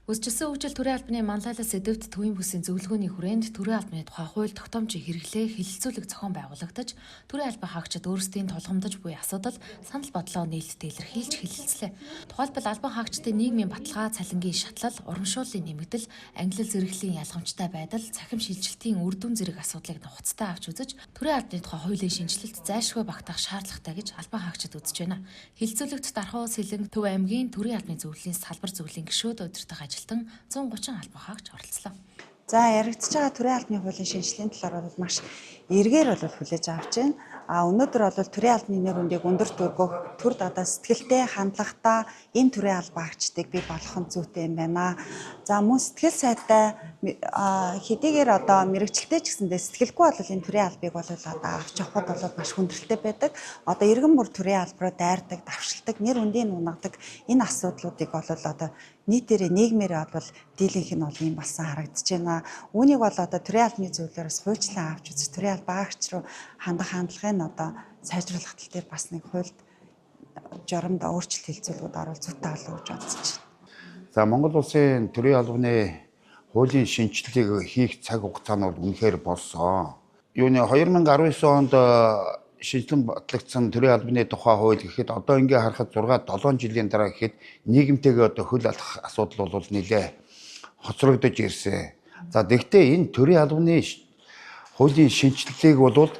Бүсчилсэн хөгжил төрийн албаны манлайлал сэдэвт төвийн бүсийн зөвлөгөөний хүрээнд төрийн албаны тухай хууль тогтоомжийн хэрэглээ хэлэлцүүлэг зохион байгуулагдаж, төрийн албан хаагчид өөрсдийн тулгамдаж буй асуудал санал бодлоо нээлттэй илэрхийлж хэлэлцлээ. Тухайлбал, албан хаагчдын нийгмийн баталгаа, цалингийн шатлал, урамшууллын нэмэгдэл, ангилал зэрэглэлийн ялгамжтай байдал, цахим шилжилтийн үр дүн зэрэг асуудлыг нухацтай авч үзэж, төрийн албаны тухай хуулийн шинэчлэлт зайлшгүй багтаах шаардлагатай гэж албан хаагчид үзэж байна. Хэлэлцүүлэгт Дархуу, Сэлэнгэ, Төв аймгийн төрийн албаны зөвлөлийн салбар зөвлөлийн гишүүд, удирдах ажилтан 130 албан хаагч оролцлоо. За, яригдж байгаа төрийн албаны хуулийн шинэчлэлийн талаар бол маш эргээр бол хүлээж авч байна. А өнөөдөр бол төрийн албаны нэр хүндийг өндөр өргөх, төрд одоо сэтгэлтэй хандлагатай энэ төрийн албаагчдыг бий болгох нь зүйтэй юм байна. За, мөн сэтгэл сайтай хэдийгээр одоо мэргэжилтэй ч гэсэндээ сэтгэлгүй бол энэ төрийн албыг бол одоо авч явахад бол маш хүндрэлтэй байдаг. Одоо иргэн бүр төрийн алба руу дайрдаг, давшилдаг, нэр хүндийг унагадаг энэ асуудлуудыг бол одоо нийтээрээ нийгмээрээ бол дийлэнх нь бол юм болсон харагдаж байна. Үүнийг бол одоо төрийн албаны зөвлөлөөрөөс хуульчлан авч үзэж, төрийн албаагч руу хандах хандлагыг нь одоо сайжруулах тал дээр бас нэг хуульд журамд өөрчлөлт хэлэлцүүлгүүд оруул зүйтэй болов гэж бодож байна. За, Монгол улсын төрийн албаны хуулийн шинэчлэлийг хийх цаг хугацаа нь бол үнэхээр болсон. Юуны 2019 онд шинэчлэн батлагдсан төрийн албаны тухай хууль гэхэд одоо ингээ харахад 6 7 жилийн дараа гэхэд нийгэмтэйгээ одоо хөл алхах асуудал бол нэлээ хоцрогдож ирсэн. За, тэгвэл энэ төрийн албаны хуулийн шинэчлэлийг бол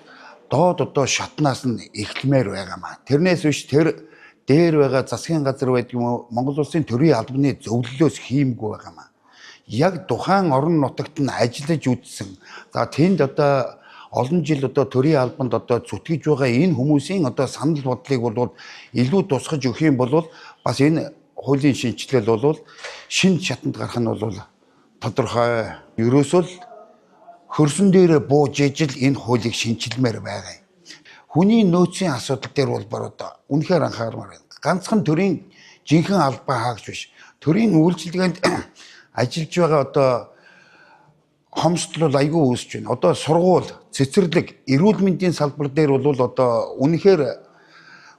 доод одоо шатнаас нь эхлэмээр байгаа маа. Тэрнээс биш тэр дээр байгаа засгийн газар байдаг юм уу, Монгол улсын төрийн албаны зөвлөлөөс хиймгүй байгаа маа. Яг тухайн орон нутагт нь ажиллаж үзсэн. За, тэнд одоо олон жил одоо төрийн албанд одоо зүтгэж байгаа энэ хүмүүсийн одоо санал бодлыг бол илүү тусгаж өгөх юм бол бас энэ хуулийн шинэчлэл бол шинэ шатанд гарах нь бол тодорхой. Ерөөсөө л хөрсөн дээрээ бууж ижил энэ хуулийг шинчилмээр байгаа юм. Хүний нөөцийн асуудал дээр бол бар одоо үнэхээр анхаармаар байна. Ганцхан төрийн жинхэнэ албан хаагч биш. Төрийн үйлчилгээнд ажиллаж байгаа одоо хомсдол бол айгүй үүсэж байна. Одоо сургууль, цэцэрлэг, эрүүл мэндийн салбар дээр бол одоо үнэхээр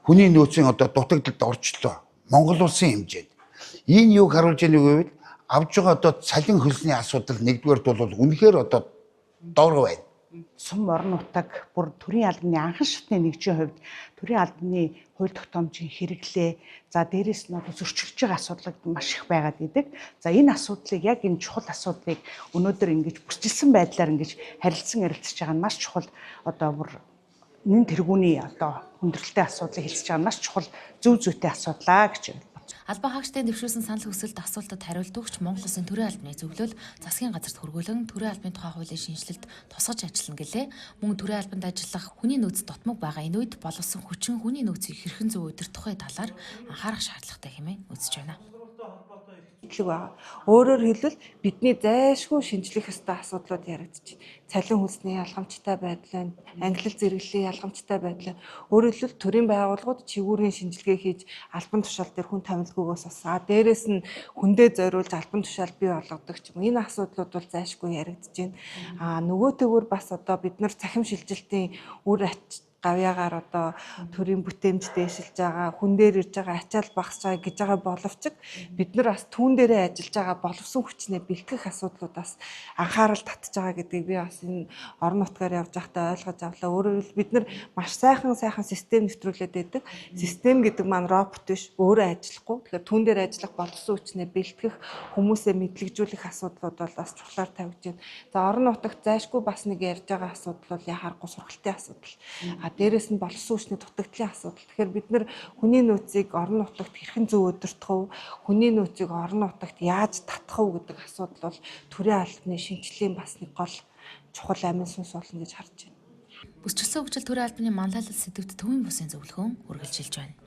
хүний нөөцийн одоо дутагдалд орчлоо. Монгол улсын хэмжээнд. Энэ юуг харуулж байгаа вэ гэвэл авж байгаа одоо цалин хөлсний асуудал нэгдүгээрт бол үнэхээр одоо доор байна. Сум орон нутаг бүр төрийн албаны анхан шатны нэгжийн хувьд төрийн албаны хууль тогтоомжийн хэрэглээ, за дээрэс нь одоо зөрчилж байгаа асуудлууд маш их байгаад идэг. За, энэ асуудлыг, яг энэ чухал асуудлыг өнөөдөр ингэж бүсчилсэн байдлаар ингэж харилцан ярилцж байгаа нь маш чухал, одоо бүр нэн тэргүүний одоо хүндрэлтэй асуудлыг хэлцэж байгаа нь маш чухал, зөв зүйтэй асуудлаа гэж. Албан хаагчдын дэвшүүлсэн санал хүсэлт, асуултад хариулт өгч, Монгол Улсын төрийн албаны зөвлөл засгийн газарт хүргүүлэн төрийн албаны тухай хуулийн шинэчлэлд тусгаж ажиллана гэлээ. Мөн төрийн албанд ажиллах хүний нөөц дутмаг байгаа энэ үед боловсон хүчин хүний нөөцийг хэрхэн зөв удирдах вэ талаар анхаарах шаардлагатай хэмээн үзэж байна. Мэдлэг байгаа. Өөрөөр хэлбэл, бидний зайлшгүй шинжлэх ёстой асуудлууд яригдчих. Цалин хөлсний ялгамжтай байдал байна, ангилал зэрэглэлийн ялгамжтай байдал байна. Өөрөөр хэлбэл, төрийн байгууллагууд чигүүрийн шинжилгээ хийж албан тушаал дээр хүн томилгоогоос бас а дээрэс нь хүндээ зориулж албан тушаал бий болгодог ч юм уу. Энэ асуудлууд бол зайлшгүй яригдж байна. А нөгөө төгөр бас одоо бид нар цахим шилжилтийн үр ач гавьяагаар одоо төрийн бүтээмж дээшилж байгаа, хүн дээр ирж байгаа ачаал багасж байгаа гэж байгаа боловч бид нар бас түүн дээрээ ажиллаж байгаа боловсон хүчнээ бэлтгэх асуудлуудаас анхаарал татж байгаа гэдгийг би бас энэ орон нутгаар явж байхдаа ойлгож авлаа. Өөрөөр хэлбэл, бид нар маш сайхан сайхан систем нэвтрүүлээд байдаг. Систем гэдэг маань робот биш, өөрөө ажиллахгүй. Тэгэхээр түүн дээр ажиллах боловсон хүчнээ бэлтгэх, хүмүүсээ мэдлэгжүүлэх асуудлууд бол бас чухлаар тавьж байна. За, орон нутагт зайлшгүй бас нэг ярьж байгаа асуудал бол яхааргүй сургалтын асуудал. А дээрэс нь боловсон хүчний дутагдлын асуудал. Тэгэхээр бид нар хүний нөөцийг орон нутагт хэрхэн зөв удирдах вэ? Хүний нөөцийг орон нутагт яаж татах вэ гэдэг асуудал бол төрийн албаны шинэчлэлийн бас нэг гол чухал амин сүнс болно гэж харж байна. Бүсчилсэн хөгжил төрийн албаны манлайлал сэдэвт төвийн бүсийн зөвлөгөөн үргэлжилж байна.